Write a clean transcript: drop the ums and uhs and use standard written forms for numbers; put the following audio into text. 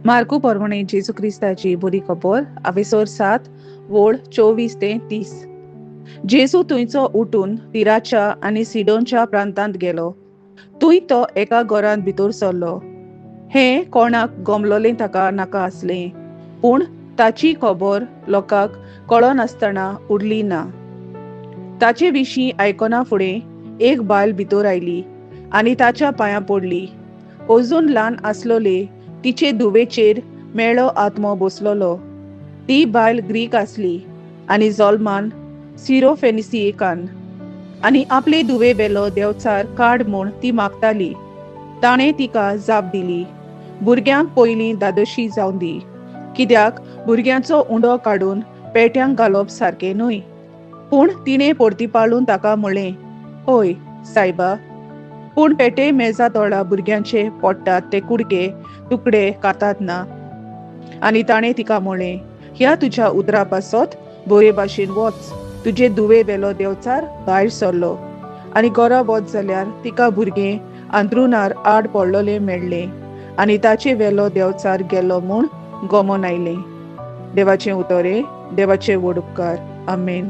मार्कू परवणे जेजू क्रिस्ताची बरी खबर आवेसोर 7 वोळ 24 ते 30. जेजू थंयचो उठून तिराच्या आनी सिडोनच्या प्रांतांत गेलो. थंय तो एका घरांत भितर सरलो. हें कोणाक गमलोलें ताका नाका आसलें, पूण ताची खबर लोकांक कळनासतना उरली ना. ताचे विशीं आयकना फुडें एक बायल भितर आयली आनी ताच्या पांयां पडली. अजून ल्हान आसलोले तिचे धुवेचेर मेळो आत्मो बसलोलो. ती बायल ग्रीक आसली आनी जल्मान सिरोफेनिसियेकान, आनी आपले धुवे वेलो देवचार काड म्हूण ती मागताली. ताणें तिका जाप दिली, भुरग्यांक पयलीं दादोशी जावं दी, कित्याक भुरग्यांचो उंडो काडून पेट्यांक घालप सारकें न्हय. पूण तिणें परतीपाळून ताका म्हळें, हय सायबा, पूण पेटे मेजा तोळा भुरग्यांचे पोडटात ते कुडके तुकडे खातात ना. आनी ताणें तिका म्हळें, ह्या तुज्या उतरा पासत बरे भाशेन वच, तुजे धुवे वेलो देवचार भायर सरलो. आनी घरा वच जाल्यार तिका भुरगें अंत्रुणार आड पडलोलें मेळ्ळें आनी ताचे वेलो देवचार गेलो म्हूण गमन आयलें. देवाचें उतरे, देवाचे व्हड उपकार. आमेन.